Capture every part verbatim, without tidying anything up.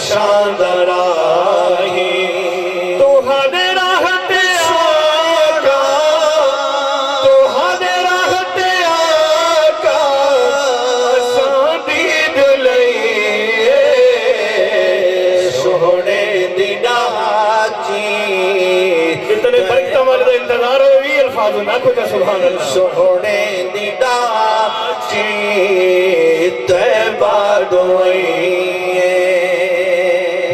شاندار آہی۔ تہاݙے راہ تے آقا، تہاݙے راہ تے آقا، اساں دید لئی اے سوہݨے دی ݙاچی۔ جتنے برکتاں والے دا انتظار ہوئے، وی الفاظ نہ کھوجا، سبحان اللہ۔ سوہݨے دی ݙاچی طیبہ ݙوئیں اے۔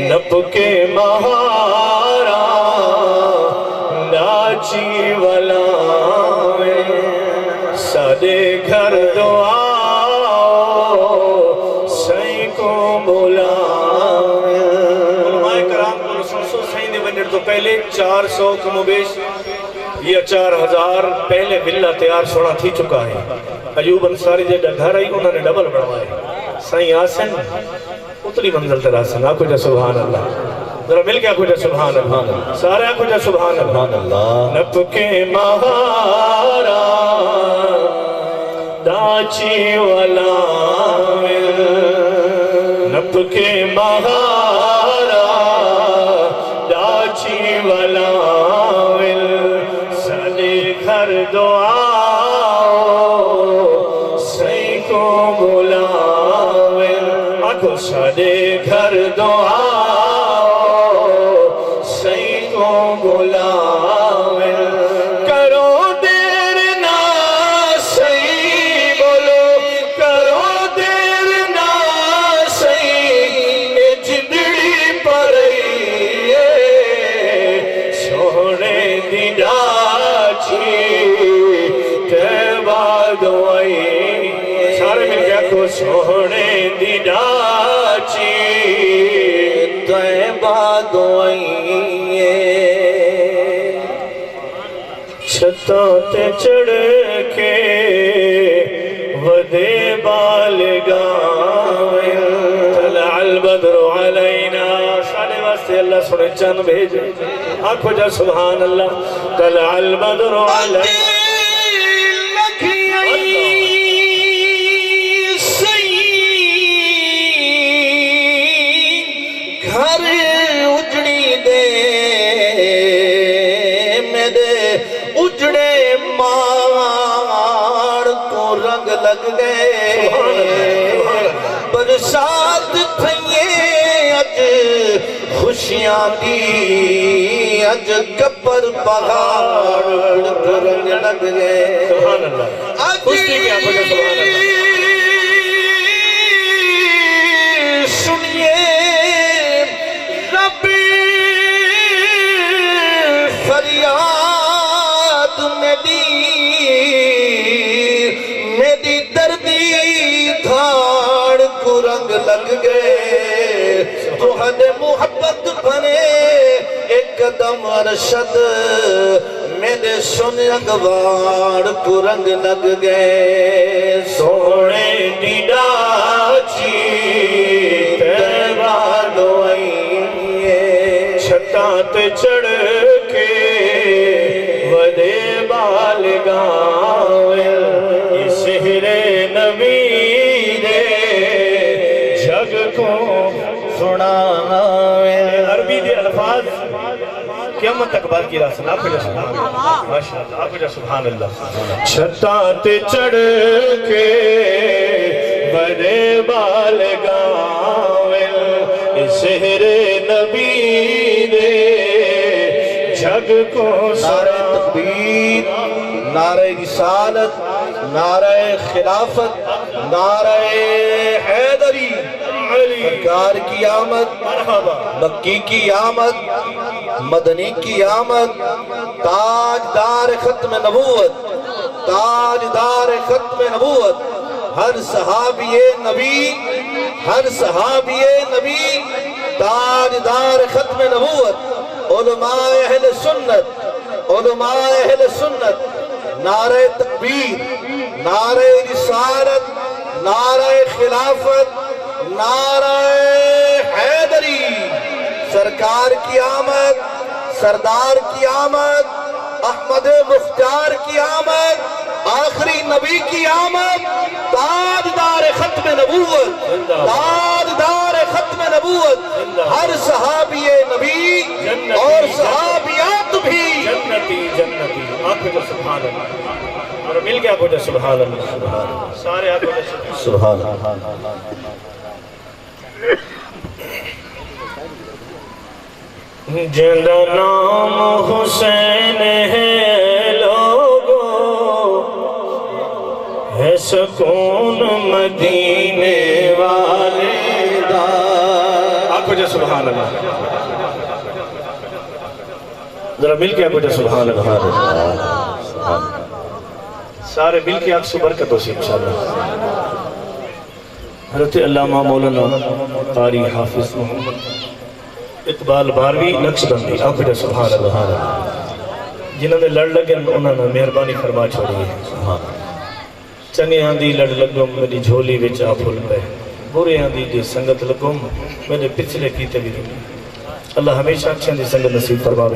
نپ کے مہارا ݙاچی ولاویں، ساݙے گھر دعا سئیں کوں بلاویں۔ علماء کرام کوں سݨسو، سئیں دے ونڄݨ توں پہلے چار سو کم و بیش یا چار ہزار پہلے ولا تیار سوہݨا تھی چکا ہے۔ ایوب انصاری جیݙا گھر ہئی، انہاں نے ڈبل بݨوائے۔ سائیں آسن اتلی منزل تے رہسن۔ آکھو جا سبحان اللہ۔ ذرا مل کے آکھو جا سبحان اللہ۔ سارے آکھو جا سبحان اللہ۔ سبحان اللہ۔ نپ کے مہارا ݙاچی ولاول، نپ کے مہارا ݙاچی ولاول، ساݙے گھر دعا سئیں کوں بلاول۔ آکھو ساݙے گھر دعا سئیں کوں بلاول۔ کرو دیر نہ سئیں، بولو، کرو دیر نہ سئیں، اے جندڑی پرئی اے، سوہݨے دی ݙاچی طیبہ ݙوئیں۔ سارے مل کے آکھو، سوہݨے دی ݙاچی طیبہ ݙوئیں۔ چھتاں تے چڑھ کے ودے بال ڳاویں۔ طلع البدر علینا، ساݙے واسطے اللہ سوہݨے چن بھیجے۔ آکھو جا سبحان اللہ۔ طلع البدر علینا۔ گھر اجڑی دے میݙے اجڑے ماڑ کوں رنگ لڳ ڳئے۔ سبحان اللہ، سبحان اللہ۔ برسات تھئیے اڄ خوشیاں دی، اڄ گبر پہاڑ کوں رنگ لڳ ڳئے۔ سبحان اللہ۔ اڄ خوش تھی ڳیا، آکھو جا سبحان اللہ۔ سݨیے رب فریاد میݙی، میݙی دردی دھاڑ کوں رنگ لڳ ڳئے۔ تہاݙے محبت بھرے اے قدم ارشد، میݙے سن اڳواڑ کوں رنگ لڳ ڳئے۔ سوہݨے دی ݙاچی طیبہ ݙوئیں اے۔ چھتاں تے چڑھ کے ودے بال ڳاویں، اے سحر نبی دے جڳ کوں سݨاویں۔ عربی دے الفاظ قیامت تک باقی رہسن۔ آکھو جا سبحان اللہ۔ ماشاءاللہ۔ آکھو جا سبحان اللہ۔ چھتاں تے چڑھ کے ودے بال ڳاویں، اے سحر نبی دے جڳ کوں سݨاویں۔ نعرہ تکبیر، نعرہ رسالت، نعرہ خلافت، نعرہ حیدری، سرکار کی آمد، مرحبا۔ مکی کی آمد، مدنی کی آمد، تاجدار ختم نبوت، تاجدار ختم نبوت، ہر صحابی نبی، ہر صحابی نبی تاجدار ختم نبوت، علماء اہل سنت، علماء اہل سنت، نعرہ تکبیر، نعرہ رسالت، نعرہ خلافت، نعرہ حیدری، سرکار کی آمد، سردار کی آمد، احمد مختار کی آمد، آخری نبی کی آمد، تاجدار ختم نبوت، تاجدار ختم نبوت۔ نبوت، ہر صحابی نبی اور صحابیات بھی۔ جنتی، جنتی۔ آکھو جو سبحان اللہ۔ اور مل کے آکھو جو سبحان اللہ۔ سارے آکھو جو سبحان اللہ۔ سبحان اللہ۔ جیندا نام حسین ہے لوگو، ہے سکون مدینے والے دا۔ آکھو جی سبحان اللہ۔ ذرا مل کے آکھو جی سبحان اللہ۔ سارے مل کے آکھسو، برکت ہوسی انشاءاللہ۔ حضرت علامہ مولانا قاری حافظ محمد اقبال باروی نقشبندی، آکھو جی سبحان اللہ۔ جنہاں دے لڑ لڳن، انہاں نے مہربانی فرما چھوڑی ہے۔ چنڳیاں دی لڑ لڳم، میݙی جھولی وچ آ پھل پئے۔ بریاں دی جے سنگت لڳم، میݙے پچھلے کیتے وی رکے۔ اللہ ہمیشہ اچھیاں دی سنگت نصیب فرماوے۔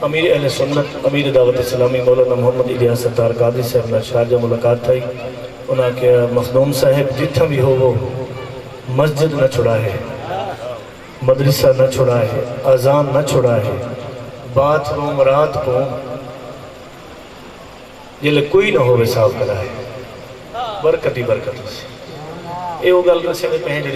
امیر اہل سنت، امیر دعوت اسلامی مولانا محمد الیاس ستار قادری صاحب نال شارجہ ملاقات تھئی۔ انہاں آکھیا، مخدوم صاحب جتھاں وی ہووو، مسجد نہ چھڑائے، مدرسہ نہ چھڑائے، اذان نہ چھڑائے، باتھ روم رات کوں جیلے کوئی نہ ہووے صاف کرائے، برکت ہی برکت ہوسی۔ اے او ڳالھ ݙسیندے پئے ہیں جیڑھی